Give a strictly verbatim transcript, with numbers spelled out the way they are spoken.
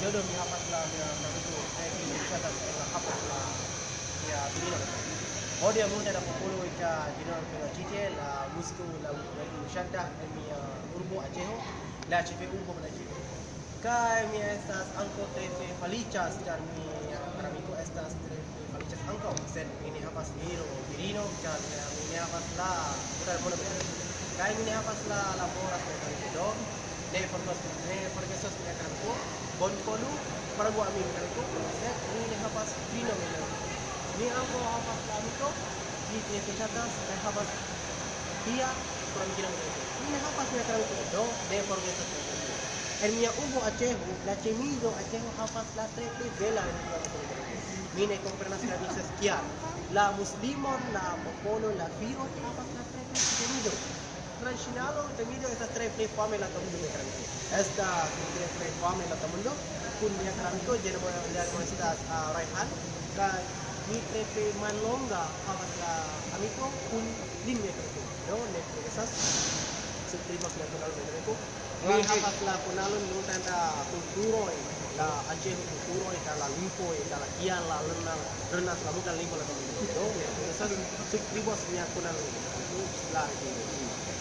Hodiaŭ mi havas la mia karuso, eh, mi ŝatas la havas la mia virino. Hodiaŭ multe da popolo ita virino penotite, la musko, la musko ŝata en mia urbo Aĝeho, la ĉefe urbo Aĝeho. Kaj mi estas ankaŭ tre feliĉas, ĉar mia amiko estas tre feliĉas ankaŭ, sed mi ne havas viro, virino, ĉar mi ne havas la tutan monon. Kaj mi ne havas la laboras mekanike, do ne forgesos, ne forgesos mia karuso, bonvolu, farigu al mi mekaniko, sed mi ne havas virino mekaniko. Mi ankaŭ havas la amiko, li tre ŝatas, kaj havas fia por amikino mekaniko. Mi ne havas mia karuso, do ne forgesos mia karuso. En mia urbo Aĝeho, la ĉemizo Aĝeho havas la tre plej bela en la mekaniko. Mi ne komprenas kaj mi scias kial. La muslimon, la popolo, la viro havas la tre plej ĉemizo. Tradicionalo, temido estas tre plej fame la tamundo de Francio. Estas tre plej fame la tamundo, kun mia karamiko, ĝia nomo, lia nomo estas, ah, Raihan, kaj mi tre plej mallonga havas la amiko kun lin mia karamiko. Do, ne forgesas, subskribas mian kanalon, mia karamiko. Mi havas la kanalon multajn da kulturoj, la Aĝeho kulturoj, kaj la lingvoj, kaj la kial la lerna-, lernas la multan lingvon la tamundo. Do, ne forgesas, subskribas mian kanalon, mia karamiko. Ĝis la revido.